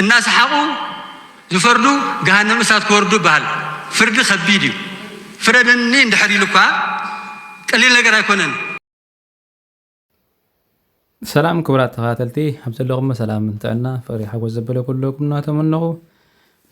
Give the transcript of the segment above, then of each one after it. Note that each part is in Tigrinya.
እናሰሓቑ ዝፈርዱ ገሃነም እሳት ክወርዱ ይበሃል። ፍርዲ ከቢድ እዩ። ፍረደኒ እንድሕር ኢሉ እኳ ቀሊል ነገር ኣይኮነን። ሰላም ክቡራት ተኸታተልቲ፣ ኣብ ዘለኹም ሰላም ጥዕና ፍቕሪ ሓጎስ ዘበለ ኩለኩም እናተመነኹ፣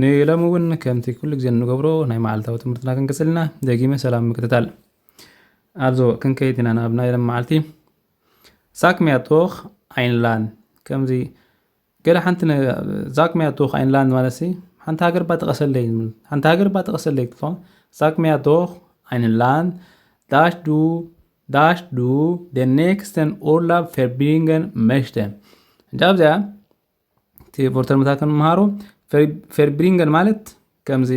ንሎሚ እውን ከምቲ ኩሉ ግዜ እንገብሮ ናይ መዓልታዊ ትምህርትና ክንቅጽልና ደጊመ ሰላም ምክትታል። ኣብዞ ክንከይድ ኢና ናብ ናይ ሎም መዓልቲ። Sag mir doch ein Land። ከምዚ ገለ ሓንቲ ነ- Sag mir doch ein Land ማለት ሲ ሓንቲ ሃገር ባ ጥቀሰለይ፣ ሓንቲ ሃገር ባ ጥቀሰለይ ክትኾን። Sag mir doch ein Land, das du, das du den nächsten Urlaub verbringen möchtest. ሕጂ ኣብዚኣ እቲ ቨርተር ምታ ክንምሃሮ፣ verbringen ማለት ከምዚ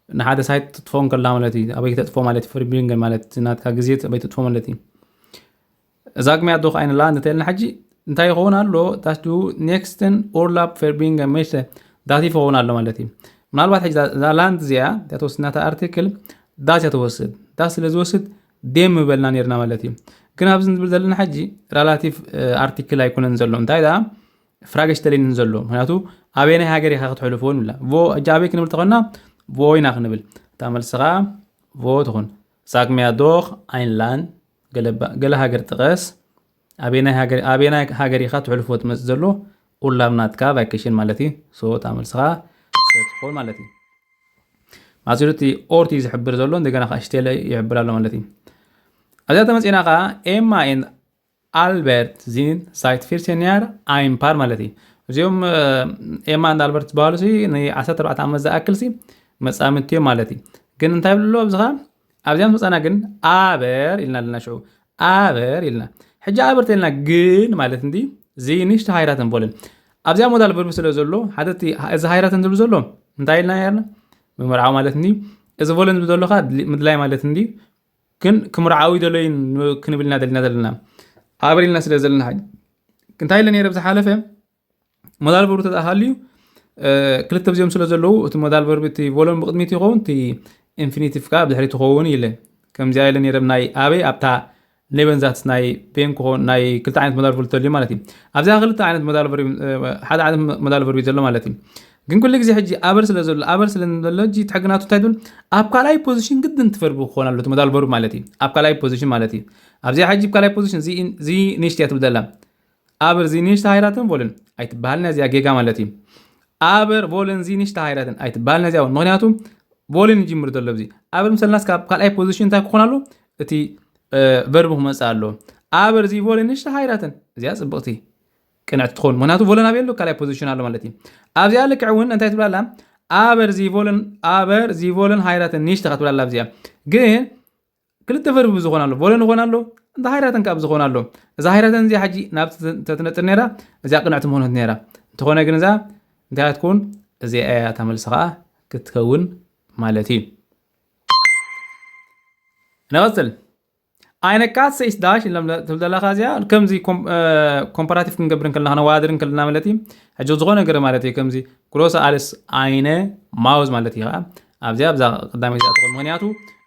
ንሓደ ሳይት ትጥፎ ከላ ማለት እዩ። ኣበይ ተጥፎ ማለት እዩ። Verbringen ማለት ናትካ ግዜ ኣበይ ተጥፎ ማለት እዩ። Sag mir doch ein Land እንተልና ሕጂ እንታይ ይኸውን ኣሎ? Das du nächsten Urlaub verbringen möchtest, dativ ይኸውን ኣሎ ማለት እዩ። ምናልባት ሕጂ እዛ ላንድ እዚኣ እዚኣ ትወስድ ናታ ኣርቲክል፣ das እያ ትወስድ። Das ስለ ዝወስድ dem ምበልና ነርና ማለት እዩ። ግን ኣብዚ ንብል ዘለና ሕጂ ራላቲቭ ኣርቲክል ኣይኮነን ዘሎ። እንታይ ደኣ ፍራገሽተሊንን ዘሎ? ምክንያቱ ኣበየናይ ሃገር ኢኻ ክትሕልፎ ንብላ። ቮ እጃ ኣበይ ክንብል ተኾና? ቮ ኢና ክንብል። እታ መልሲ ከዓ ቮ ትኹን። Sag mir doch ein Land፣ ገለ ሃገር ጥቀስ። ኣበየናይ ሃገር ኢኻ ትሕልፎ ትመፅእ ዘሎ? ኡርላብ ናትካ፣ ቫይኬሽን ማለት እዩ። ሶ እታ መልስኻ ሰ ትኾን ማለት እዩ። ማፅሉ እቲ ኦርቲ ዝሕብር ዘሎ እንደገና ከዓ ሽቴለ ይሕብር ኣሎ ማለት እዩ። ኣብዚኣ ተመፂና ከዓ ኤማ ኤን ኣልበርት ዚን ሳይት ፊርሴንያር ኣይምፓር ማለት እዩ። እዚኦም ኤማ እንዳ ኣልበርት ዝበሃሉ ሲ ን14 ዓመት ዝኣክል ሲ መፃምድቲ እዮም ማለት እዩ። ግን እንታይ ብሎ ኣብዚ ከዓ ኣብዚኣ ምስ መፃና ግን ኣበር ኢልና ኣለና። ሽዑ ኣበር ኢልና ሕጂ ኣበር ተልና ግን ማለት እንዲ ዚ ንሽተ ሃይራተን ቦለን ኣብዚኣ ሞዳል ቨርቢ ስለ ዘሎ ሓደ እቲ እዚ ሃይራተን ዝብል ዘሎ እንታይ ኢልና ነርና? ምምርዓው ማለት እንዲ እዚ ቮለን ዝብል ዘሎ ከዓ ምድላይ ማለት እንዲ ግን ክምርዓዊ ደለዩ ክንብል ኢና ደልና ዘለና ኣበር ኢልና ስለ ዘለና እንታይ ኢለ ነይረ ብዝሓለፈ ሞዳል ቨርቢ ተተሃልዩ ክልተ ብዚኦም ስለ ዘለዉ እቲ ሞዳል ቨርቢ እቲ ቮለን ብቅድሚት ይኸውን እቲ ኢንፊኒቲቭ ከዓ ብድሕሪ ትኸውን ኢለ ከምዚኣ ኢለ ነይረ ናይ ኣበይ ኣብታ ኔበንዛት ናይ ቤን ክኾን ናይ ክልተ ዓይነት ሞዳል ቨርቢ ተልዩ ማለት እዩ። ኣብዚኣ ክልተ ዓይነት ሞዳል ቨርቢ ሓደ ዓይነት ሞዳል ቨርቢ ዘሎ ማለት እዩ። ግን ኩሉ ግዜ ሕጂ ኣበር ስለ ዘሎ ኣበር ስለ ዘሎ ሕጂ ትሕግናቱ እንታይ ትብል ኣብ ካልኣይ ፖዚሽን ግድን ትፈርቢ ክኾን ኣሎ ሞዳል ቨርቢ ማለት እዩ። ኣብ ካልኣይ ፖዚሽን ማለት እዩ። ኣብዚኣ ሕጂ ካልኣይ ፖዚሽን ዚ ንሽት እያ ትብል ዘላ ኣበር ዚ ንሽት ሃይራትን ቮልን ኣይትበሃልን እዚኣ ጌጋ ማለት እዩ። ኣበር ቮልን ዚ ንሽት ሃይራትን ኣይትበሃልን እዚኣ እውን ምክንያቱ ቮልን ይጅምር ዘሎ ብዚ ኣበር ምሰልናስ ካብ ካልኣይ ፖዚሽን እንታይ ክኾን ኣሎ እቲ ቨርቢ ክመፅእ ኣሎ። ኣበር ዚ ቮልን ንሽት ሃይራትን እዚኣ ፅብቕቲ ቅንዕቲ ትኸውን ምክንያቱ ቮለን ኣበይ ኣሎ ካልኣይ ፖዚሽን ኣሎ ማለት እዩ። ኣብዚኣ ልክዕ እውን እንታይ ትብላላ ኣበር ዚ ቮልን ኣበር ዚ ቮልን ሃይራትን ንሽት ከትብላላ ኣብዚኣ ግን ክልተ ቨርቢ ዝኾን ኣሎ ቮለን ዝኾን ኣሎ እንተ ሃይራተን ካብ ዝኾን ኣሎ እዛ ሃይራተን እዚኣ ሕጂ ናብ ተትነጥር ነራ እዚኣ ቅንዕቲ ምኾነት ነራ እንተኾነ ግን እዛ እንታይ ትከውን እዚኣ እያ ተመልሲ ከዓ ክትከውን ማለት እዩ። ንቐፅል ኣይነ ካትሰ ኢስ ዳሽ ኢሎም ትብል ዘለካ እዚኣ ከምዚ ኮምፓራቲቭ ክንገብር እንከልና ክነዋድር እንከልና ማለት እዩ። ሕጂ ዝኾነ ነገር ማለት እዩ ከምዚ ግሮሰ ኣልስ ኣይነ ማውዝ ማለት እዩ ከዓ ኣብዚኣ ኣብዛ ቀዳመይ እዚኣ ትኾን ምክንያቱ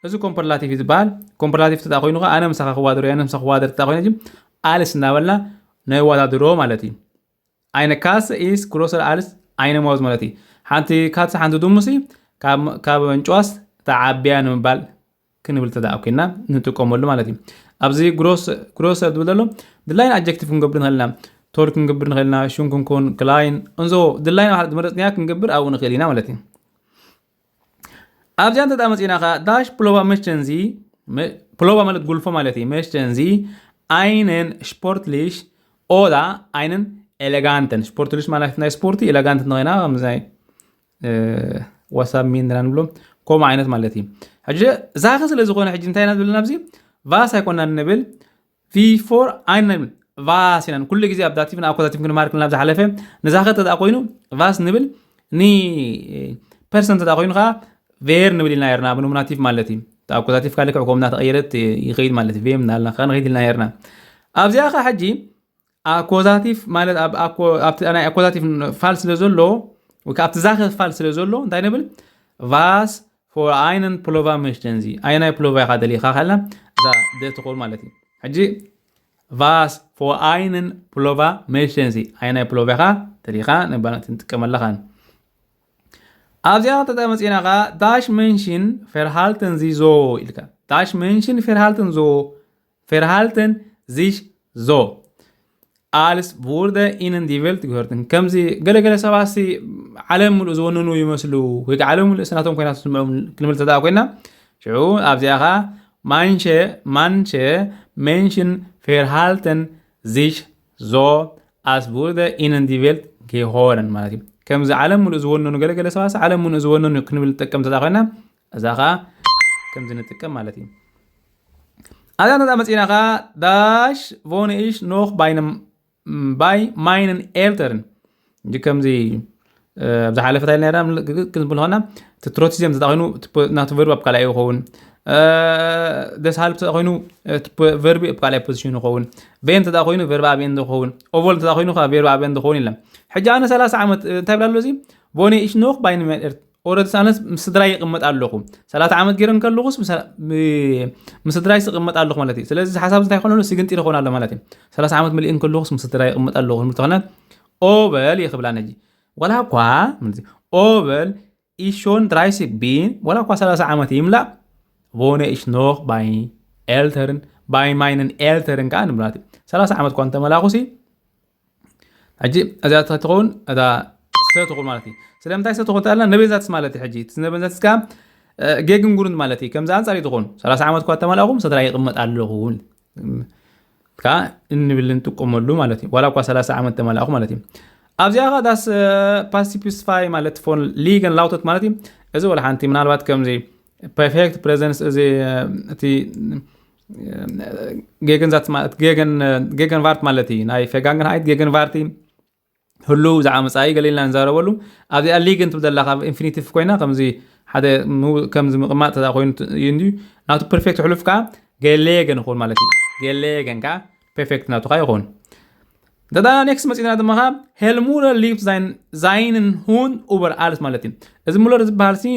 እዚ ኮምፐርላቲቭ እዩ ዝበሃል። ኮምፐርላቲቭ ተጣ ኮይኑ ከዓ ኣነ ምሳኻ ክዋደር ኣነ ምሳ ክዋደር ተጣ ኮይኑ ኣልስ እናበልና ነዋዳድሮ ማለት እዩ። ኣይነ ካስ ኢስ ግሮሰር ኣልስ ኣይነ ማውዝ ማለት እዩ። ሓንቲ ካትስ ሓንቲ ድሙሲ ካብ እንጭዋስ ተዓብያ ንምባል ክንብል ተደኣ ኮይና ንጥቀመሉ ማለት እዩ። ኣብዚ ግሮሰር ዝብል ዘሎ ድላይን ኣጀክቲቭ ክንገብር ንኽእልና ቶል ክንገብር ንኽእልና ሹን ክንኮን ክላይን እንዞ ድላይን ዝመረፅናያ ክንገብር ኣብኡ ንኽእል ኢና ማለት እዩ። ኣብዚኣ እንተ መፂና ከዓ ዳሽ ፕሎቫ መሽተንዚ ፕሎቫ ማለት ጉልፎ ማለት እዩ። መሽተንዚ ኣይነን ስፖርትሊሽ ኦዳ ኣይነን ኤሌጋንተን ስፖርትሊሽ ማለት ናይ ስፖርቲ ኤሌጋንት ንኸይና ከምዚ ናይ ዋሳብ ሚን ንብሎ ከምኡ ዓይነት ማለት እዩ። ሕጂ ዛኸ ስለ ዝኾነ ሕጂ እንታይ ኢና ዝብልና ኣብዚ ቫስ ኣይኮና ንብል ቪፎር ኣይን ቫስ ኢና ኩሉ ግዜ ኣብ ዳቲቭ ንኣኮዛቲቭ ክንማር ክልና ዝሓለፈ ንዛኸ ተዳ ኮይኑ ቫስ ንብል ኒ ፐርሰንት ተዳ ኮይኑ ከዓ ቬር ንብል ኢልና ነርና ብኖሚናቲቭ ማለት እዩ። ኣኮዛቲቭ ካልክዕ ከምና ተቐየረት ይኸይድ ማለት እዩ። ቬም እናልና ከዓ ንኸይድ ኢልና ነርና ኣብዚኣ ከዓ ሕጂ ኣኮዛቲቭ ማለት ኣብቲ ናይ ኣኮዛቲቭ ፋል ስለ ዘሎ ወይ ከዓ ኣብቲ ዛኸ ፋል ስለ ዘሎ እንታይ ንብል ቫስ ፎር ኣይነን ፕሎቫ መሽተንዚ ኣይናይ ፕሎቫ ኢኻ ደሊኻ ካልና እዛ ደ ትኾን ማለት እዩ። ሕጂ ቫስ ፎር ኣይነን ፕሎቫ መሽተንዚ ኣይናይ ፕሎቫ ኢኻ ተሪኻ ንባና ትንጥቀመላ ኻን ኣብዚኣ ተጠመፂና ኻ ዳሽ መንሽን ፌርሃልተን ዚዞ ኢልካ ዳሽ መንሽን ፌርሃልተን ዞ ፌርሃልተን ዚሽ ዞ ኣልስ ቡርደ ኢንን ዲቨልት ግህርትን ከምዚ ገለገለ ሰባት ዓለም ምሉእ ዝወነኑ ይመስሉ ወይ ከዓ ዓለም ምሉእ ስናቶም ኮይና ትስምዑ ክንብል ተደኣ ኮይና ሽዑ ኣብዚኣ ኻ ማንሸ ማንሸ መንሽን ፌርሃልተን ዚሽ ዞ ኣስ ቡርደ ኢንን ዲቨልት ጌሆረን ማለት እዩ። ከምዚ ዓለም ምሉእ ዝወነኑ ገለገለ ሰባት ዓለም ምሉእ ዝወነኑ ክንብል ንጥቀም ተዳ ኮይና እዛ ኸዓ ከምዚ ንጥቀም ማለት እዩ። ኣብዛ ነዛ መፂና ኸዓ ዳሽ ቮነ ኢሽ ኖኽ ባይ ማይንን ኤልተርን እንጂ ከምዚ ኣብ ዝሓለፈት ኣይልና ዳ ክንብል ኾና እቲ ትሮቲዝም ተዳ ኮይኑ ናቱ ቨርብ ኣብ ካልኣይ ይኸውን ደስ ሃልብ ተዳ ኮይኑ ቨርቢ ኣብ ካልኣይ ፖዚሽን ይኸውን ቬን ተዳ ኮይኑ ቨርብ ኣብ ኤንድ ይኸውን ኦቨል ተዳ ኮይኑ ቨርብ ኣብ ኤንድ ይኸውን ኢልና ሕጂ ኣነ ሰላሳ ዓመት እንታይ ብላ ኣሎ እዚ ቮኔ ኢሽ ኖኽ ባይን ኦረዲ ኣነስ ምስ ስድራይ ይቕመጥ ኣለኹ ሰላሳ ዓመት ገይረ ከለኹስ ምስ ስድራይ ይቕመጥ ኣለኹ ማለት እዩ ስለዚ እዚ ሓሳብ እንታይ ይኾን ኣሎ ስግንጢ ይኾን ኣሎ ማለት እዩ ሰላሳ ዓመት መሊእን ከለኹስ ምስ ስድራይ ይቕመጥ ኣለኹ ምልተኾነ ኦበል ይኽብላ ነጂ ዋላ እኳ ኦበል ኢሾን ድራይሲክ ቢን ዋላ እኳ ሰላሳ ዓመት ይምላእ ቮነ ኢሽ ኖኽ ባይ ኤልተርን ባይ ማይንን ኤልተርን ከዓ ንብላት እዩ ሰላሳ ዓመት እኳ እንተመላኹሲ ሕጂ እዚኣ ትኸውን እታ ሰ ትኹን ማለት እዩ ስለምንታይ ሰ ትኹን ተኣልና ነበዛትስ ማለት እዩ ሕጂ እቲ ነበዛትስ ከዓ ጌግን ጉሩንድ ማለት እዩ ከምዚ ኣንፃር እዩ ትኹን ሰላሳ ዓመት እኳ ተመላእኹም ሰድራ ይቕመጥ ኣለኹ ከዓ እንብል እንጥቀመሉ ማለት እዩ ዋላ እኳ ሰላሳ ዓመት ተመላእኹ ማለት እዩ ኣብዚኣ ኸ ዳስ ፓሲፊስፋይ ማለት ፎን ሊገን ላውተት ማለት እዩ እዚ ወላ ሓንቲ ምናልባት ከምዚ ፐርፌክት ፕሬዘንስ እዚ እቲ ጌገን ዛት ማለት ጌገን ጌገን ቫርት ማለት እዩ ናይ ፌጋንገን ሃይት ጌገን ቫርቲ ህሉ ዝዓመፃ እዩ ገለ ኢልና ንዛረበሉ ኣብዚኣ ሊግን ትብል ዘላ ካብ ኢንፊኒቲቭ ኮይና ከምዚ ሓደ ከምዚ ምቕማጥ ተዳ ኮይኑ እዩ እንዲ ናቱ ፐርፌክት ሕሉፍ ከዓ ገሌገን ይኸውን ማለት እዩ ገሌገን ከዓ ፐርፌክት ናቱ ከዓ ይኸውን ደዳ ኔክስት መፂና ድማ ሄልሙለር ሊፕ ዛይንን ሁን ኡበር ኣልስ ማለት እዩ እዚ ሙለር ዝበሃል ሲ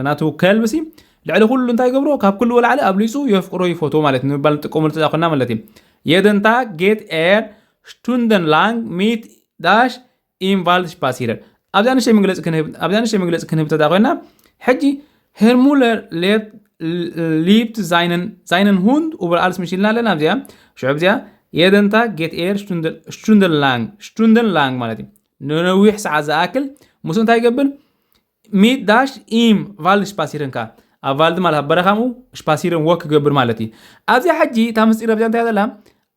ናቱ ከልቢ ሲ ልዕሊ ኩሉ እንታይ ገብሮ ካብ ኩሉ ወላዕሊ ኣብሊፁ የፍቅሮ ይፈትዎ ማለት ንምባል ንጥቀመሉ ተዳ ኮይና ማለት እዩ የደንታ ጌት ኤር ስቱንደን ላንግ ሚት ዳሽ ኢንቫልድ ሽፓሲረን ኣብዚኣ ንእሽተይ መግለፂ ክንህብ ኣብዚኣ ንእሽተይ መግለፂ ክንህብ ተዳ ኮይና ሕጂ ሄርሙለር ሊፕት ዛይነን ዛይነን ሁንድ ኡበር ኣልስ ምሽልና ኣለና ኣብዚኣ ሽዑ ኣብዚኣ የደንታ ጌት ኤር ስቱንደን ላንግ ስቱንደን ላንግ ማለት እዩ ንነዊሕ ሰዓት ዝኣክል ምስ እንታይ ይገብር ሚት ዳሽ ኢም ቫልድ ሽፓሲረን ከ ኣብ ቫልድ ማለት ኣብ በረኻ ምኡ ሽፓሲረን ወክ ክገብር ማለት እዩ ኣብዚኣ ሕጂ እታ ምስጢር ኣብዚኣ እንታይ ዘላ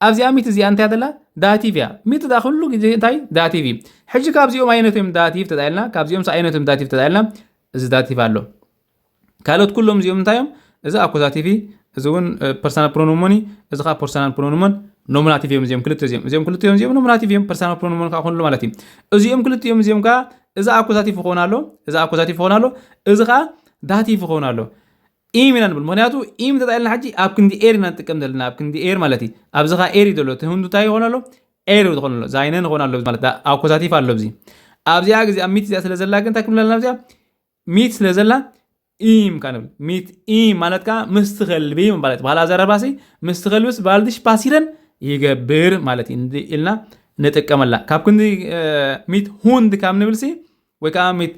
ኣብዚኣ ሚት እዚኣ እንታይ ዘላ ዳቲቭ እያ ሚት ዳ ኩሉ ግዜ እንታይ ዳቲቭ እዩ ሕጂ ካብዚኦም ኣይነቶም ዳቲቭ ተጣልና ካብዚኦም ኣይነቶም ዳቲቭ ተጣልና እዚ ዳቲቭ ኣሎ ካልኦት ኩሎም እዚኦም እንታይ እዮም እዚ ኣኮዛቲቭ እዚ እውን ፐርሰናል ፕሮኖሞኒ እዚ ከዓ ፐርሰናል ፕሮኖሞን ኖሚናቲቭ እዮም እዚኦም ክልተ እዚኦም እዚኦም ክልተ እዮም እዚኦም ኖሚናቲቭ እዮም ፐርሰናል ፕሮኖሞን ከዓ ኮንሉ ማለት እዩ እዚኦም ክልተ እዮም እዚኦም ከዓ እዚ ኣኮዛቲቭ ይኸውን ኣሎ እዚ ኣኮዛቲቭ ይኸውን ኣሎ እዚ ከዓ ዳቲቭ ይኸውን ኣሎ ኢም ኢና ንብል ምክንያቱ ኢም ተጣኢልና ሕጂ ኣብ ክንዲ ኤር ኢና ንጥቀም ዘለና ኣብ ክንዲ ኤር ማለት እዩ ኣብዚ ከዓ ኤር እዩ ዘሎ እቲ ህንዱ እንታይ ይኾን ኣሎ ኤር ይኾን ኣሎ ዛይነን ይኾን ኣሎ ማለት ኣኮዛቲቭ ኣሎ ኣብዚ ኣብዚኣ ግዜ ኣብ ሚት እዚኣ ስለ ዘላ ግን እንታይ ክንብለና ኣብዚኣ ሚት ስለ ዘላ ኢም ካ ንብል ሚት ኢም ማለት ከዓ ምስቲ ከልቢ ምባል በሃል ኣዘራርባሲ ምስቲ ከልብስ ባልዲ ሽፓሲረን ይገብር ማለት እዩ ኢልና ንጥቀመላ ካብ ክንዲ ሚት ሁንድ ካብ ንብልሲ ወይ ከዓ ሚት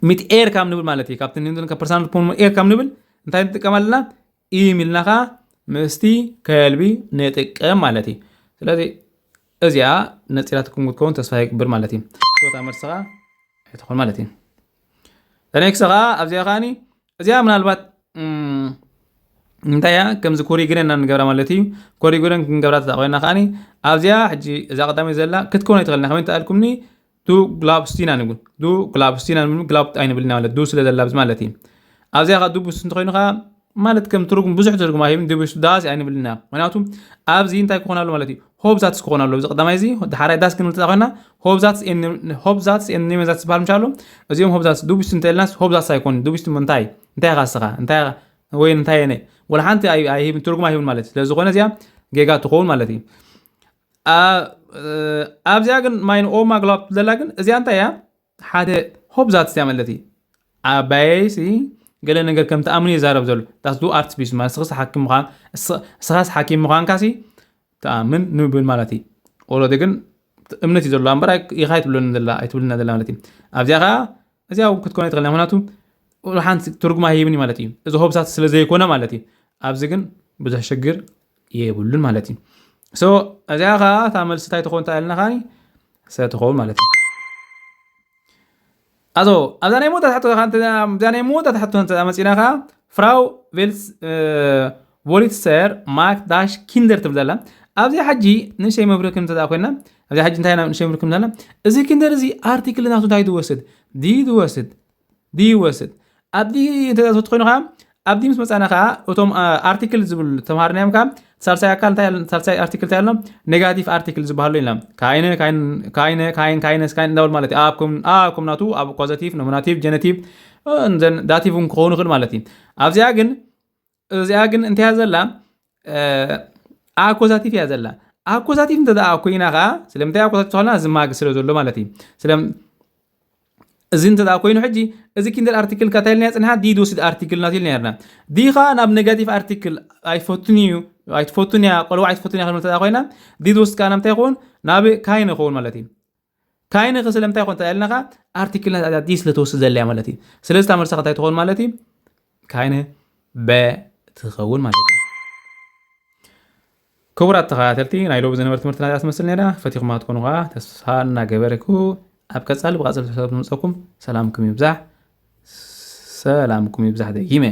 ሚት ኤር ካብ ንብል ማለት እዩ ካብቲ ኒንትን ካብ ፐርሰናል ፖን ኤር ካብ ንብል እንታይ ንጥቀም ኣለና ኢም ኢልና ከዓ ምስቲ ከልቢ ንጥቀም ማለት እዩ ስለዚ እዚኣ ነፂራትኩም ክትከውን ተስፋ ይግብር ማለት እዩ ሶታ መልሲ ከዓ ኣይትኾን ማለት እዩ ተኔክስ ከዓ ኣብዚኣ ከዓኒ እዚኣ ምናልባት እንታይ እያ ከምዚ ኮሪግረን ኢና ንገብራ ማለት እዩ ኮሪግረን ክንገብራ ተዳ ኮይና ከዓኒ ኣብዚኣ ሕጂ እዛ ቀዳመይ ዘላ ክትከውን ኣይትኽእልና ከመይ ተኣልኩምኒ ዱ ግላብስቲና ንብል ዱ ግላብስቲና ንብል ግላብ ኣይንብልና ማለት ዱ ስለ ዘላ ኣብዚ ማለት እዩ ኣብዚኣ ካ ዱቡስ እንተኮይኑ ካ ማለት ከም ትርጉም ብዙሕ ትርጉም ኣይህብን ዱቡስ ዳስ ኣይንብልና ምክንያቱ ኣብዚ እንታይ ክኾን ኣሎ ማለት እዩ ሆብዛትስ ክኾን ኣሎ እዚ ቀዳማይ እዚ ድሓራይ ዳስ ክንብል ተዳ ኮይና ሆብዛትስ ሆብዛትስ ኔመዛትስ ዝበሃል ምሻ ኣሎ እዚኦም ሆብዛትስ ዱቡስ እንተ ኢልናስ ሆብዛትስ ኣይኮን ዱቡስ ምንታይ እንታይ ካ ስኻ እንታይ ወይ እንታይ ነ ወላ ሓንቲ ኣይህብን ትርጉም ኣይህብን ማለት ስለዝኾነ እዚኣ ጌጋ ትኸውን ማለት እዩ ኣብዚኣ ግን ማይን ኦማ ግላብ ዘላ ግን እዚኣ እንታይ እያ ሓደ ሆብዛት እዚኣ ማለት እዩ ኣባየይ ሲ ገለ ነገር ከም ተኣምን ይዛረብ ዘሎ ዳስ ዱ ኣርትስ ቢስ ማለት ስኽስ ሓኪም ምዃን ስኻስ ሓኪም ምዃንካ ሲ ተኣምን ንብል ማለት እዩ ኦረዲ ግን እምነት እዩ ዘለዋ እምበር ኣይ- ኢኻ ኣይትብለኒ ዘላ ኣይትብልና ዘላ ማለት እዩ። ኣብዚኣ ከዓ እዚኣ እውን ክትኮነ ትኽእል ምክንያቱ ሓንቲ ትርጉማ ሂብኒ ማለት እዩ። እዚ ሆብሳት ስለ ዘይኮነ ማለት እዩ። ኣብዚ ግን ብዙሕ ሽግር የብሉን ማለት እዩ። So እዚኣ ከዓ እታ መልሲ እንታይ ትኸውን ተኣልና ከዓኒ ሰ ትኸውን ማለት እዩ። ኣዞ ኣብዛ ናይ መወዳእታ ሕቶ እዚኣ ናይ መወዳእታ ሕቶ እንተ መፂና ከዓ ፍራው ቬልስ ቮሊትሰር ማክ ዳሽ ኪንደር ትብል ዘላ። ኣብዚኣ ሕጂ ንእሽተይ መብርህ ክንተ ኮይና ኣብዚኣ ሕጂ እንታይ ኢና ንእሽተይ መብርህ ክንተ እዚ ኪንደር እዚ ኣርቲክል ናቱ እንታይ ዝወስድ ዲ ዝወስድ ዲ ይወስድ ኣብ ዲ እንተ ዝወስድ ኮይኑ ከዓ ኣብ ዲ ምስ መፃና ከዓ እቶም ኣርቲክል ዝብል ተምሃርናዮም ከዓ ሳልሳይ ኣካል እንታይ ኣሎ- ሳልሳይ ኣርቲክል እንታይ ኣሎ? ኔጋቲቭ ኣርቲክል ዝበሃሉ ኢና። ካይነ ካይን ካይነ ካይን ካይነስ ካይን እንዳበሉ ማለት እዩ። ኣብ ኮም ኣብ ኮም ናቱ ኣብ ኮዘቲቭ ኖሚናቲቭ ጀነቲቭ ዳቲቭ እውን ክኸውን ይኽእል ማለት እዩ። ኣብዚኣ ግን እዚኣ ግን እንታይ እያ ዘላ? ኣኮዛቲቭ እያ ዘላ። ኣኮዛቲቭ እንተ ደኣ ኮይና ከዓ ስለምንታይ ኣኮዛቲቭ ተኾልና እዚ ማግ ስለ ዘሎ ማለት እዩ። ስለ እዚ እንተ ደኣ ኮይኑ ሕጂ እዚ ኪንደር ኣርቲክል ከታይልና ጽንሓ ዲ ዝወስድ ኣርቲክል ናት ኢልና ነርና። ዲ ከዓ ናብ ኔጋቲቭ ኣርቲክል ኣይፈቱን እዩ ኣይትፈቱን እያ ቆልዋ ኣይትፈቱን እያ ክንብል እንተ ደኣ ኮይና ዲ ዝወስድ ከዓ ናብ እንታይ ይኸውን? ናብ ካይነ ይኸውን ማለት እዩ። ካይነ ከ ስለምንታይ ይኾን ተባሂልና ከዓ ኣርቲክል ናት ዲ ስለ ትወስድ ዘላ እያ ማለት እዩ። ስለዚ እታ መልሳ እንታይ ትኸውን ማለት እዩ? ካይነ በ ትኸውን ማለት እዩ። ክቡራት ተኸታተልቲ ናይ ሎሚ ዝነበረ ትምህርቲ ናዚኣ ትመስል ነይራ። ፈቲኹማ ትኾኑ ከዓ ተስፋ እናገበርኩ ኣብ ቀጻሊ ብቐጻሊ ተሰብ ንምፀኩም ሰላምኩም ይብዛሕ። ሰላምኩም ይብዛሕ ደጊመ።